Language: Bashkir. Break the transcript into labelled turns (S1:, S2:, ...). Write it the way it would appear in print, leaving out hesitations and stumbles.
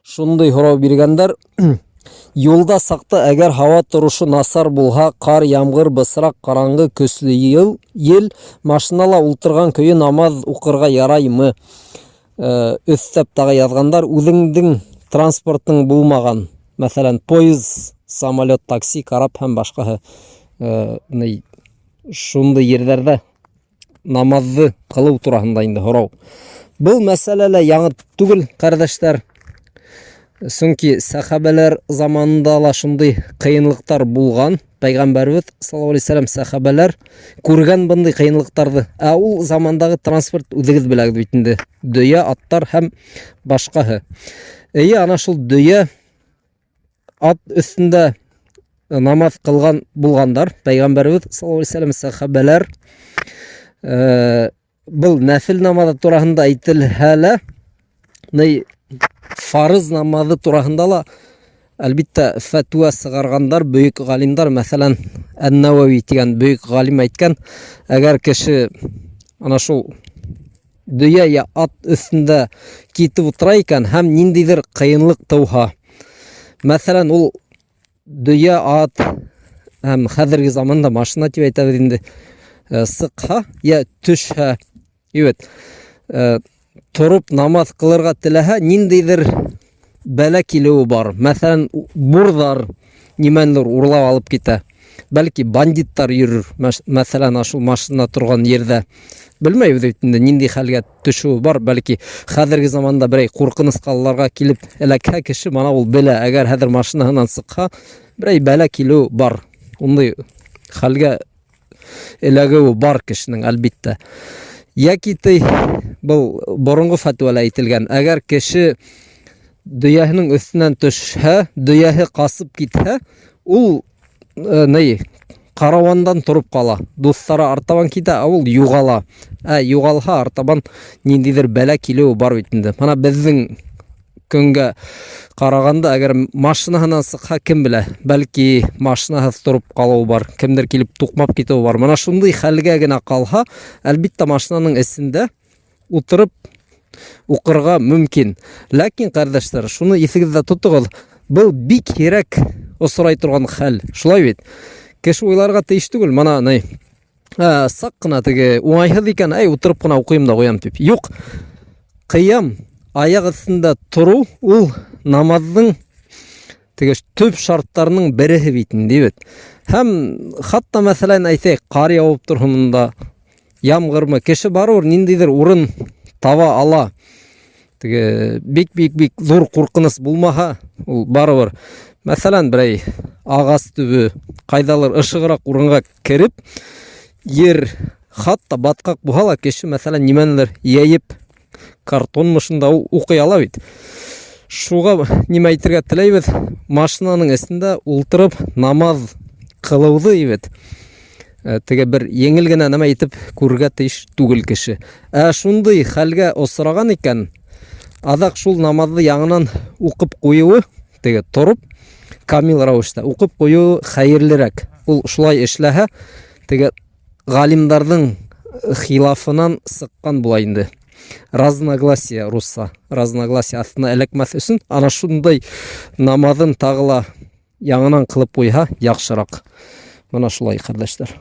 S1: Шундый һорау биргәндәр. Юлда сакта әгәр һава торышы насар булһа, кар, ямгыр, бысрак, караңгы, көсле ел, ел, машинала ултырган көе намаз укырга яраймы? Э, өҫтәп тағы язгандар, үзеңдең транспортың булмаган, мәсәлән, поезд, самолет, такси, карап һәм башкаһы. Э, шундый ерләрдә намазды кылыу тураһында инде һорау. Был мәсьәлә лә яңы түгел, кардәшләр. Чөнки сәхабәләр заманында ла шундый кыенлыктар булган. Пәйгамбәрбез саллаллаһу алейһи вәсәлләм сәхабәләр күргән мондый кыенлыктарны. Ә ул замандагы транспорт үзегез беләгез бит инде. Дөя, аттар һәм башкаһы. Әйе, ана шул дөя ат өстендә намаз кылган булгандар. Пәйгамбәребез саллаллаһу алейһи вәсәлләм сәхабәләр э, был нәфил намазы тураһында әйтелһә лә, ни фарыз намазы тураһында ла әлбиттә фәтва сыгаргандар бөек галимдар, мәсәлән, Ән-Навави дигән бөек галим әйткән, әгәр кеше ана шул дөя я ат өстендә китеп утыра икән һәм ниндидер кыенлык туһа, мәсәлән, ул дөя, ат һәм хәзерге заманда машина дип әйтәбез инде, э, сыкһа я төшһә, evet, э, торып намаз кылырга теләһә, ниндидер бәла килүе бар. Мәсәлән, бурҙар нимәнелер урлап алып китә. Бәлки бандиттар йөрер, мәсәлән, шул машина торган ерҙә. Белмәйбеҙ бит инде нинди хәлгә төшүе бар. Бәлки хәҙерге заманда берәй ҡурҡыныс ҡалаларға килеп эләкһә кеше, мана ул белә, әгәр хәҙер машинаһынан сыҡһа, берәй бәлә килеүе бар. Ундай хәлгә эләгеүе бар кешенең, әлбиттә. Яки ти был боронғо фәтүәлә әйтелгән, әгәр кеше дөйәһенең өҫтөнән төшһә, дөйәһе ҡасып китһә, ул э, ни каравандан тороп ҡала. Дуҫтары артабан китә, ә ул юғала. Ә юғалһа, артабан ниндәйҙер бәлә килеүе бар бит инде. Мына беҙҙең көнгә ҡарағанда, әгәр машинаһынан сыҡһа, кем белә, бәлки машинаһыҙ тороп ҡалыуы бар, кемдер килеп туҡмап китеүе бар. Мына шундай хәлгә генә ҡалһа, әлбиттә, машинаның эсендә утырып уҡырға мөмкин. Ләкин, ҡәрҙәштәр, шуны иҫегеҙҙә тотоғоҙ, был бик һирәк осрай торған хәл. Шулай бит? Кеше уйларға тейеш түгел, мына ни, ә, саҡ ҡына теге уңайһыҙ икән, әй, утырып ҡына уҡыйым да ҡуям тип. Юҡ. Ҡыям аяҡ өҫтөндә тороу ул намаҙҙың теге төп шарттарының береһе бит инде бит. Һәм хатта мәсәлән әйтәйек, ҡар яуып торһон монда, ямғырмы, кеше барыбер ниндәйҙер урын таба ала. Теге бик-бик-бик ҙур ҡурҡыныс булмаһа, ул барыбер. Мәсәлән, берәй ағас төбө, ҡайҙалыр ышығыраҡ урынға кереп, ер хатта батҡаҡ булһа ла, кеше, мәсәлән, нимәнелер йәйеп, картонмы шунда ул уҡый ала бит. Шуға нимә әйтергә теләйбеҙ? Машинаның эсендә ултырып намаҙ ҡылыуҙы бит э, теге бер еңел генә нәмә итеп күрергә тейеш түгел кеше. Ә шундый хәлгә осраған икән, аҙаҡ шул намаҙҙы яңынан уҡып ҡуйыуы, теге тороп камил рәүештә уҡып ҡуйыуы хәйерлерәк. Ул шулай эшләһә, теге галимдарҙың хилафынан сыҡҡан була инде. Разногласие русса, разногласие аҫтына эләкмәҫ өсөн ана шундай намаҙын тағы ла яңынан ҡылып ҡуйһа яҡшыраҡ. Мына шулай, ҡәрҙәштәр.